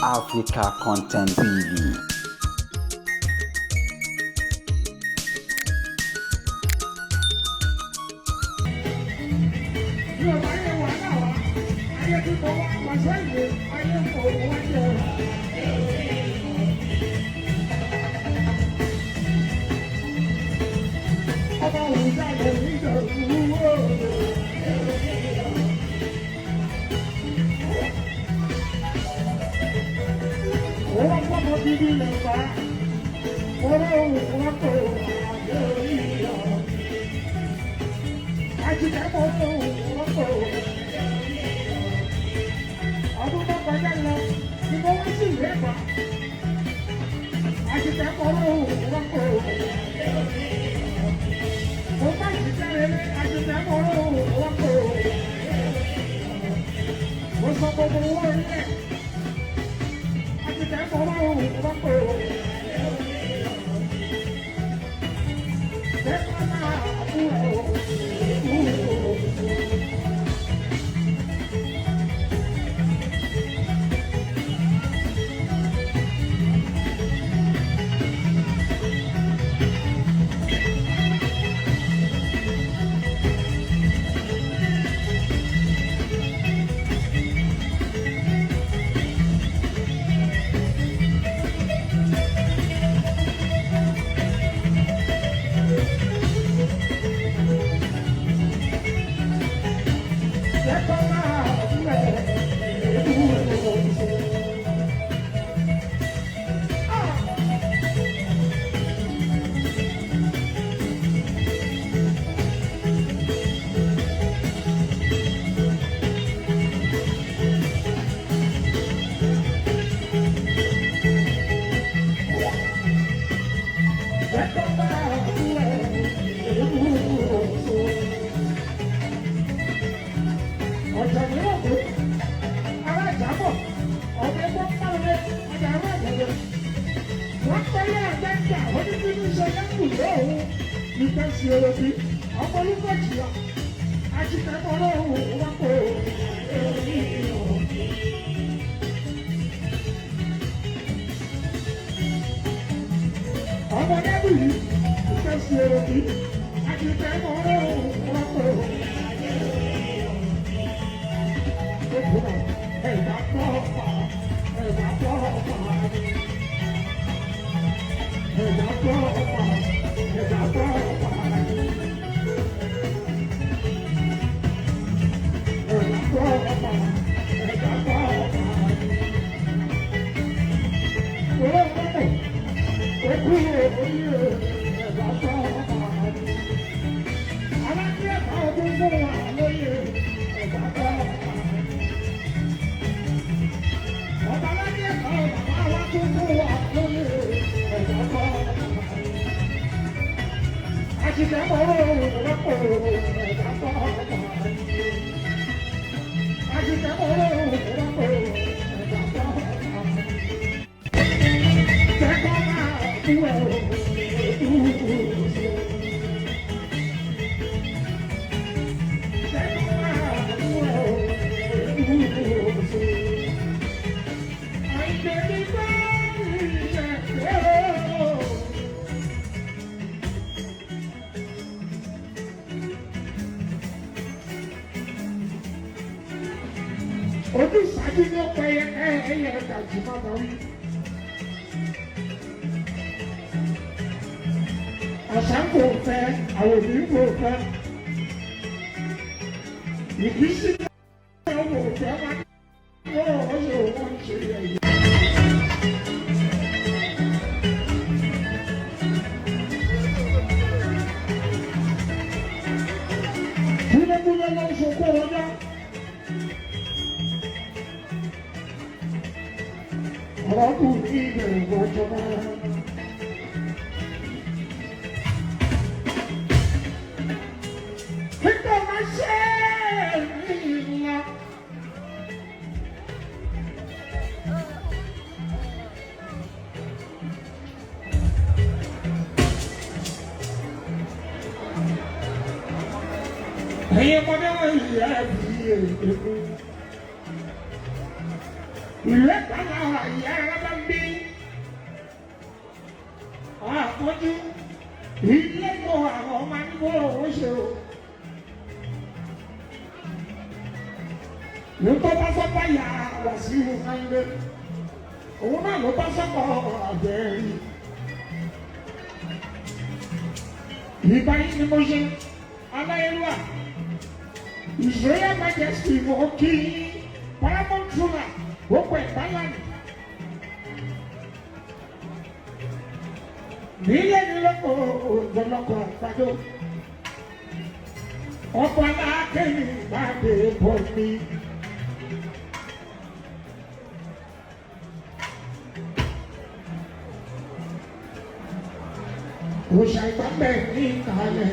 Africa Content TV. Mi ò bá yẹ wàhálà wá ayé tí mo wá pàṣẹ ìwé ayé kò wá jẹ. Ọba òun jáde níjọ ìwúwo. Òun wá fọmọ bíbí lè fa. Ọ̀rọ̀ òun wá pé àjẹ́ orí ìyá. Àjùkẹ́ mọ̀ òun wá pé ọdún tó kọjá lọ ni mo wá sí ìlú Ẹ̀gbá. Àjùkẹ́ mọ̀ òun wá pé mo bá ìṣiṣẹ́ rere. Àjùkẹ́ mọ̀ òun wá pé mo sọ gbogbo owó orí ẹ̀. Àjùkẹ́ mọ̀ òun wá pé lẹ́kọ̀ọ́ máa bú ẹ̀ o. Lẹ́kọ̀ọ́ máa bú ẹ̀ o. Lẹ́kọ̀ọ́ máa bú ẹ̀ o. Ọjà mìíràn kó ará ìjábọ̀ ọ̀dẹ ẹgbẹ́ pàrọ̀ ọjà ará ìjọba. Wọ́n pẹ̀lú àgbẹ̀gbà oníbínú ṣe yẹ́kù lóhùn nípa sí olóbi ọmọ olùkọ́jìyà àjìkẹ́kọ̀ọ́ lóhùn wọ́n pè é. Ọmọ dábìlì nípa sí olóbi àjìkẹ́kọ̀ọ́ lóhùn wọ́n pè é. Ẹ̀dá pọ̀ ẹ̀dá pọ̀ ẹ̀dá pọ̀ ẹ̀dá pọ̀ ẹ̀dá pọ̀ ẹ̀dá pọ̀. Òkú òye ẹ̀dá pọ̀. Alákìlẹ̀ ọdún fún wa lóye ẹ̀dá pọ̀. Ọba aládé kan bàbá wa tó fún wa lóye ẹ̀dá pọ̀. Àṣìṣe mọ̀rọ̀ rọ́pò ẹ̀dá pọ̀. Àṣìṣe mọ̀rọ̀ rọ́pò ẹ̀dá pọ̀. Jẹ́kọ́ máa kú ẹ̀ o. Jẹ́kọ́ máa kú ẹ̀ o. Ojú ìṣáájú ní ọ̀pọ̀ ẹyẹ ẹyẹ ẹ̀ka jù máa bá wí. Àṣà kò fẹ́, àwọn òbí kò fẹ́. Ìbísí náà kò fẹ́ máa ń wọ́n ọ̀ṣọ́ wọn ṣe ẹ̀yẹ. Gúnlẹ́gúnlẹ́ ló ń sunkún ọjà. Ọ̀rọ̀ kù ní ìbẹ̀rù ọjọ́ náà. Nígbà máa ṣe é ní ìlà. Ẹ̀yin ọmọdé wọ̀nyí ẹ̀ fi èdè kú. Ìlú Ẹ̀gbá làwọn àyè ara bá ń bí. Àpọ́njú ilé mọ àwọn ọmọ nígbò òun ṣe o. Ló tó bá sọ́pọ̀ yà wá sí Ayinde. Òun náà ló bá sọ́pọ̀ àbẹ̀rí. Ìgbà yìí ni mo ṣe aláyélúwà. His Royal Majesty mo kí Paramount ruler gbogbo Ẹ̀gbá land. Nílé ní lọ́kọ̀ òjòlọ́kọ̀ àgbàdo. Ọ̀pọ̀ aláàkéyìn ìbáde bọ̀ mi. Òòṣà ìgbàgbẹ́ ní ìkàlẹ̀.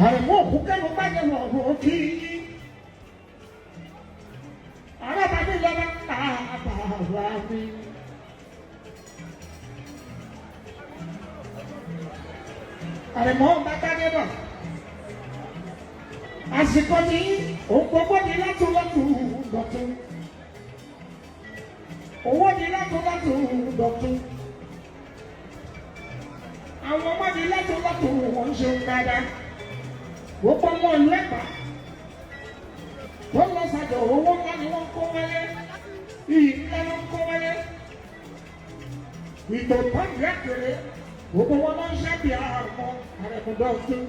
Àrẹ̀mú òkú kẹ́nu bá yẹ wọ̀ ọ̀rọ̀ kí yín. Arábàbí lọ́ba bàbá mi. Àrẹ̀mú bàbá dé bọ̀. Àsìkò ní òun gbogbo ní látúlọ́tù dọ̀tún. Owó ní látúlọ́tù dọ̀tún. Àwọn ọmọ ní látúlọ́tù wọ́n ń ṣe ń dáadáa. Gbogbo ọmọ ìlú Ẹ̀gbá wọ́n lọ sàjọ, owó ńlá ni wọ́n kó wáyé, iyì ńlá ló ń kó wáyé. Ìtò pọ́ǹdì ẹ̀kẹ́rẹ́, gbogbo wọn máa ń ṣàbí àwọn àrẹ̀múdọ́tún.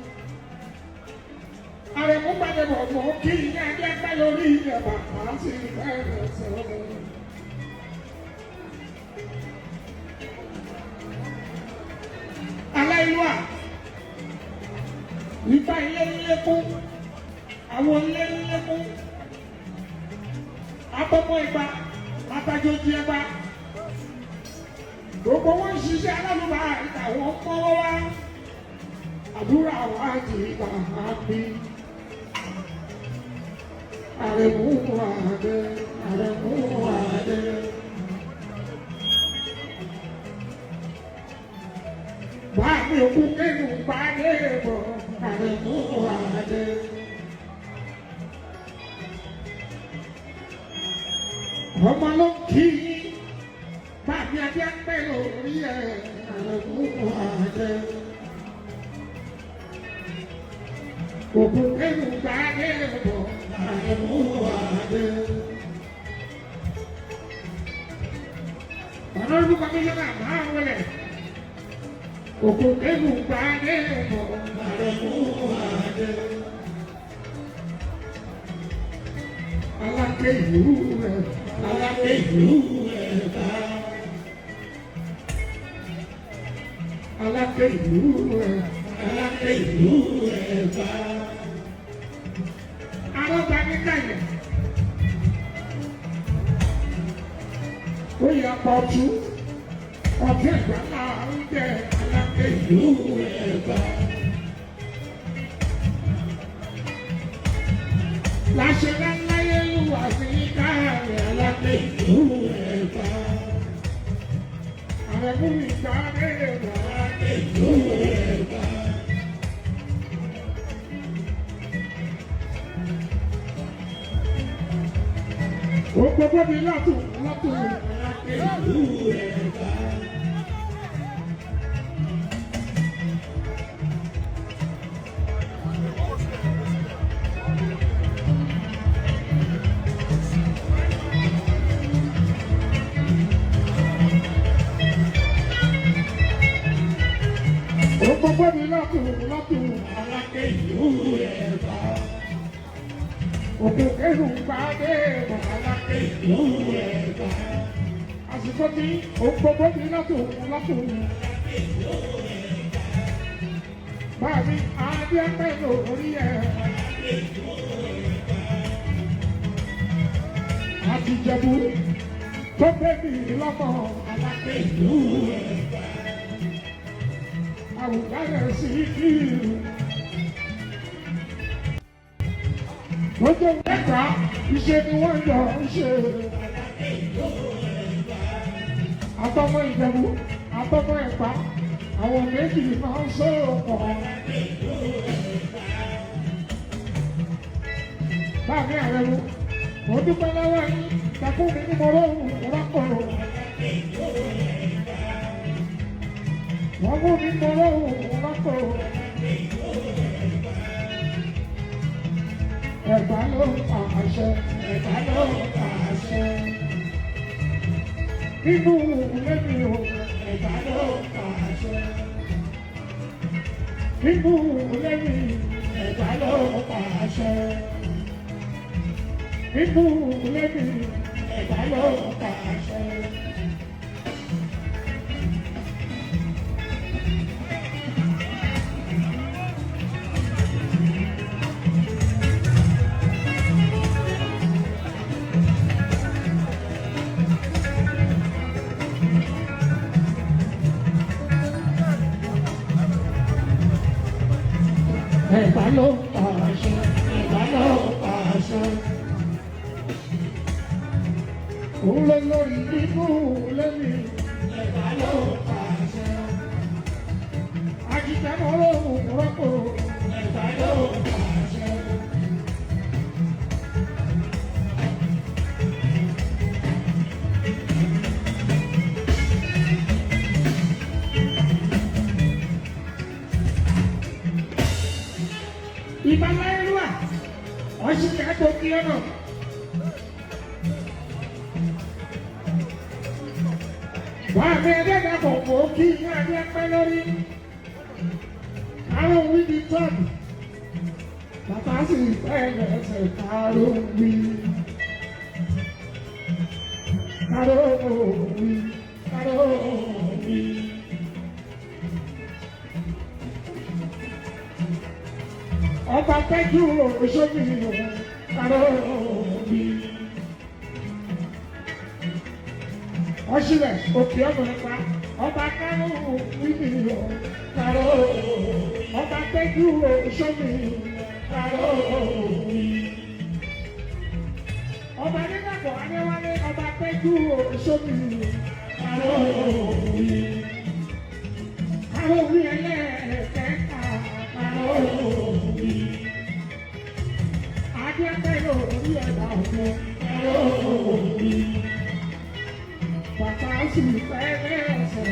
Àrẹ̀mú gbàdébọ̀ mọ́ kí ní adé pẹ́ lórí ilẹ̀ bàbá sí bẹ́ẹ̀ sọ̀rọ̀. Aláìlúwà, ìgbà ilé ńlẹ́ kún, àwọn ilé ńlẹ́ kún abọ́mọ́ ìgbà látàjọ́jú ẹgbà. Gbogbo wọn ń ṣiṣẹ́ alálùbá ìtàwọn mọ́wọ́ wá. Àdúrà wa ti gbà á bí. Àrẹ̀mú àdé, àrẹ̀mú àdé. Báàmì òkú kínú pàdé bọ̀, àrẹ̀mú àdé. Ọmọ ló ń kí yín, bàbí adé pẹ́ lórí ẹ̀, àrẹ̀mú àdé. Òkú kínú pàdé bọ̀, àrẹ̀mú àdé. Honorable Commissioner máa wọlé. Òkú kínú pàdé bọ̀, àrẹ̀mú àdé. Aláké ìlú rẹ̀, aláké ìlú Ẹ̀gbá. Aláké ìlú rẹ̀, aláké ìlú Ẹ̀gbá. Arọ́ba ní kàyẹ̀. Ó yẹ pọ̀tù, ọ̀tún Ẹ̀gbá náà ń jẹ́ aláké ìlú Ẹ̀gbá. Láṣẹ láláyé lùwà sí káàrẹ̀ aláké ìlú Ẹ̀gbá. Àrẹ̀mú ìgbà rẹ̀ aláké ìlú Ẹ̀gbá. Ó gbogbo mi látùn látùn aláké ìlú Ẹ̀gbá. Ó gbogbo mi látùn látùn aláké ìlú Ẹ̀gbá. Òkú kẹrù gbàdé aláké ìlú Ẹ̀gbá. Àsìkò tí ó gbogbo mi látùn látùn. Bàbí adé pẹ́ lórí ẹ̀. Àti Ìjẹ̀bú tó gbé mi lọ́mọ aláké ìlú Ẹ̀gbá. Àwùjálẹ̀ sí kírun. Gbogbo mẹ́ta iṣẹ́ ni wọ́n yọ ń ṣe. Àtọmọ Ìjẹ̀bú, àtọmọ Ẹ̀gbá, àwọn méjì máa ń sọ̀rọ̀ pọ̀. Báàmí ààrẹ wo, mo dúpẹ́ lọ́wọ́ yín, takú mi ní mo róhùn rọ́pò. Wọ́n mú mi mo róhùn rọ́pò. Ẹ̀gbá ló pàṣẹ, Ẹ̀gbá ló pàṣẹ. Nínú ilé mi o, Ẹ̀gbá ló pàṣẹ. Nínú ilé mi, Ẹ̀gbá ló pàṣẹ. Nínú ilé mi, Ẹ̀gbá ló pàṣẹ. Ẹ̀gbá ló pàṣẹ, Ẹ̀gbá ló pàṣẹ. Òun ló lórí nínú ilé mi, Ẹ̀gbá ló pàṣẹ. Àjìjàmọ́ lóhùn rọ́pò, Ẹ̀gbá ló pàṣẹ. Ìbáláyélúwà, ọ̀ṣìkà tó kí ọ̀nà. Wà á fi ẹgbẹ́ dàpọ̀ kó kí inú adé pẹ́ lórí. Káró wí di tọ́ọ̀dù. Bàbá sì fẹ́ lẹ́sẹ̀ káró wí. Káró wí, káró wí. Ọba pẹ́jú òṣèlú káró wí. Ọ̀ṣìlẹ̀ òkè ọ̀nà ẹ̀pa ọba káró wí mi o káró ọba pẹ́jú òṣèlú káró wí. Ọba nígbàgbọ́ Adéwálé ọba pẹ́jú òṣèlú káró wí. Káró wí ẹlẹ́ẹ̀kẹta káró wí. Adé lórí ẹ̀dá ọ̀gbìn káró wí. Bàtà sì fẹ́ lẹ́sẹ̀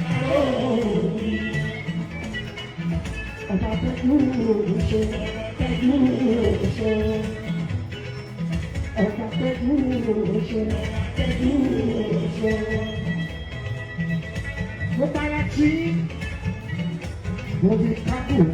káró wí. Ọba pẹ́jú òṣè pẹ́jú òṣè. Ọba pẹ́jú òṣè pẹ́jú òṣè. Mo bára tí mo fi kákò.